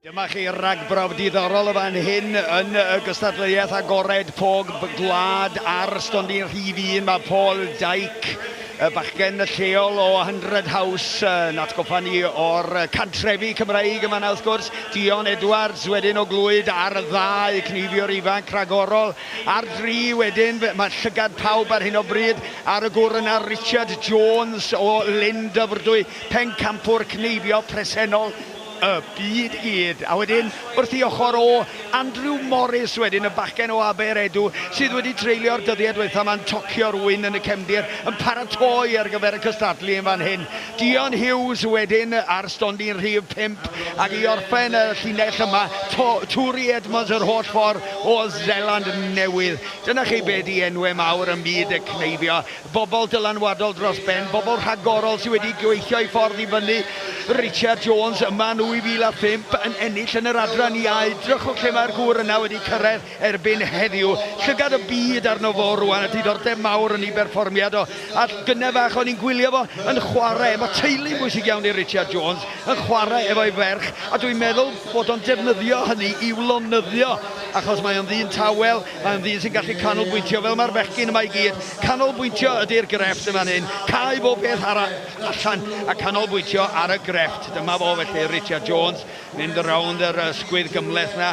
Dyma chi ragbrawf diddorol y fan hyn yn y gystadleuaeth agored pob gwlad ar stondin rhif 1. Mae Paul Dyke, y bachgen lleol o 100 House, yn atgoffa ni o'r cantrefi Cymreig yma wrth gwrs. Dion Edwards wedyn o Glwyd ar y ddau, cneifiwr ifanc rhagorol. Ar dri wedyn, mae llygad pawb ar hyn o bryd ar y gŵr yna, Richard Jones o Lyn Dyfrdwy, pencampwr cneifio presennol y byd i gyd. A wedyn, wrth ei ochr o, Andrew Morris wedyn, y bachgen o Aberedw, sydd wedi treulio'r dyddiau diwetha yma'n tocio'r wyn yn y cefndir, yn paratoi ar gyfer y cystadlu yn fan hyn. Dion Hughes wedyn ar stondin rhif 5, ac i orffen y llinell yma, Turi Edmonds yr holl ffordd o Seland Newydd. Dyna chi be di enwau mawr ym myd y cneifio. Bobl dylanwadol dros ben, bobl rhagorol sydd wedi gweithio eu ffordd i fyny. Richard Jones yma yn 2005 yn ennill yn yr adran iau. Drychwch lle mae'r gŵr yna wedi cyrraedd erbyn heddiw. Llygad y byd arno fo rwan, a diddordeb mawr yn ei berfformiad o. A gynne fach o'n i'n gwylio fo yn chwarae. Mae teulu'n bwysig iawn i Richard Jones, yn chwarae efo'i ferch, a dwi'n meddwl bod o'n defnyddio hynny i'w lonyddio, achos mae o'n ddyn tawel, mae o'n ddyn sy'n gallu canolbwyntio, fel mae'r bechgyn yma i gyd. Canolbwyntio ydy'r grefft yn fan hyn. Cau bob peth arall allan a canolbwyntio ar y grefft. Dyma fo felly, Richard Jones, mynd rownd yr ysgwydd gymhleth na.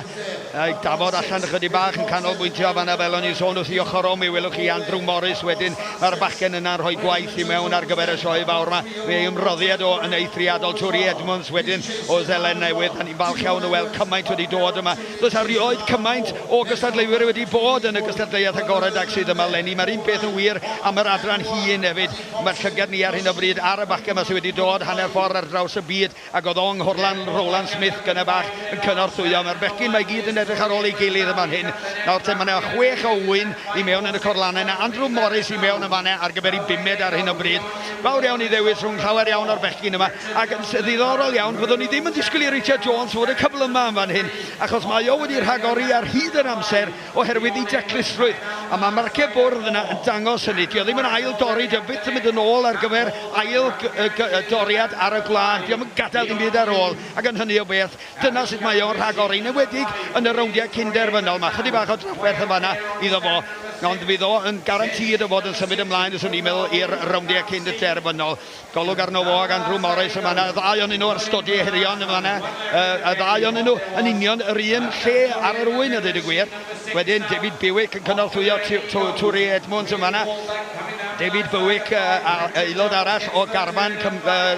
A'i dafod allan ychydig bach yn canolbwyntio fanna fel o'n i'n sôn wrth i ochr o. Mi welwch chi Andrew Morris wedyn. Mae'r bachgen yna'n rhoi gwaith i mewn ar gyfer y sioe fawr yma. Mae ei ymroddiad o yn eithriadol. Turi Edmunds wedyn o Seland Newydd. Da ni'n falch iawn o weld cymaint wedi dod yma. Does erioed cymaint o gystadleuwyr wedi bod yn y gystadleuaeth agored ag sydd yma 'leni. Mae'r un peth yn wir am yr adran hŷn hefyd. Mae'r llygad ni ar hyn o bryd ar y bachgen 'ma sydd wedi dod hanner ffordd ar draws y byd ac oedd o'n Nghorlan Roland Smith gynne bach yn cynorthwyo. Mae'r bechgyn 'ma i gyd yn edrych ar ôl ei gilydd yn fan hyn. Nawr te, mae 'na chwech o ŵyn i mewn yn y corlannau 'na. Andrew Morris i mewn yn fan'na ar gyfer ei bumed ar hyn o bryd. Fawr iawn i ddewis rhwng llawer iawn o'r bechgyn yma. Ac yn ddiddorol iawn, fyddwn ni ddim yn disgwyl i Richard Jones fod y cyflyma yn fan hyn, achos mae o wedi rhagori ar hyd yr amser oherwydd ei daclusrwydd. A mae marciau bwrdd yna yn dangos hynny. Dio ddim yn ail dorri, dio byth yn mynd yn ôl ar gyfer ail doriad ar y gwlân. Dio'm yn gadael dim byd ar ôl, ac yn hynny o beth, dyna sut mae o'n rhagori, yn enwedig yn y rowndiau cyn-derfynol. Mae chydig bach o drafferth yn fan'na iddo fo, ond fydd o yn guaranteed o fod yn symud ymlaen, fyswn i'n meddwl, i'r rowndiau cyn-derfynol. Golwg arno fo ag Andrew Morris yn fan'na, y ddau onyn nhw ar stodi hirion yn fan'na, y ddau onyn nhw yn union yr un lle ar yr ŵyn a dweud y gwir. Wedyn David Bewick yn cynorthwyo Turi Edmunds yn fan'na. David Bewick, aelod arall o garfan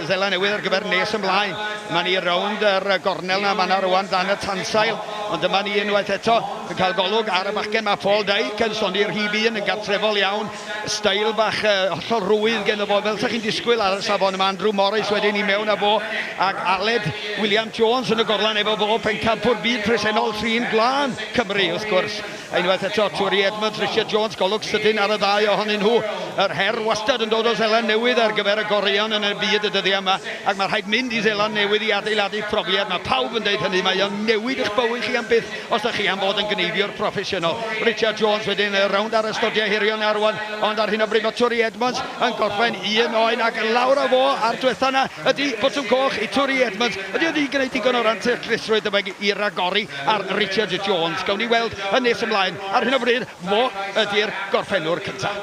Seland Newydd ar gyfer nes ymlaen. Mae ni rownd yr gornel na fan'na rwan dan y tansail, ond dyma ni unwaith eto yn cael golwg ar y bachgen. Mae Paul Dyke yn stondin rhif un yn gartrefol iawn. Steil bach hollol rwydd ganddo fo, fel 'sa chi'n disgwyl ar y safon yma. Andrew Morris wedyn i mewn â fo, ac Aled William Jones yn y gorlan efo fo, pencampwr byd presennol trin glân Cymru wrth gwrs. A unwaith eto, Turi Edmunds, Richard Jones, golwg sydyn ar y ddau ohonyn nhw. Yr her wastad yn dod o Seland Newydd ar gyfer y goreuon yn y byd y dyddiau yma, ac mae rhaid mynd i Seland Newydd i adeiladu profiad. Mae pawb yn deud hynny, mae o'n newid eich bywyd chi am byth. Os ydych chi am fod yn gneifiwr proffesiynol. Richard Jones wedyn y rownd ar y stodiau hirion ar rwan, ond ar hyn o bryd mae Turi Edmunds yn gorffen un oen ac lawr â fo a'r dwetha 'na ydy botwm coch i Turi Edmunds. Ydy o 'di gwneud digon o ran taclusrwydd yma i ragori ar Richard Jones? Gawn ni weld yn nes ymlaen. Ar hyn o bryd fo ydy'r gorffennwr cyntaf.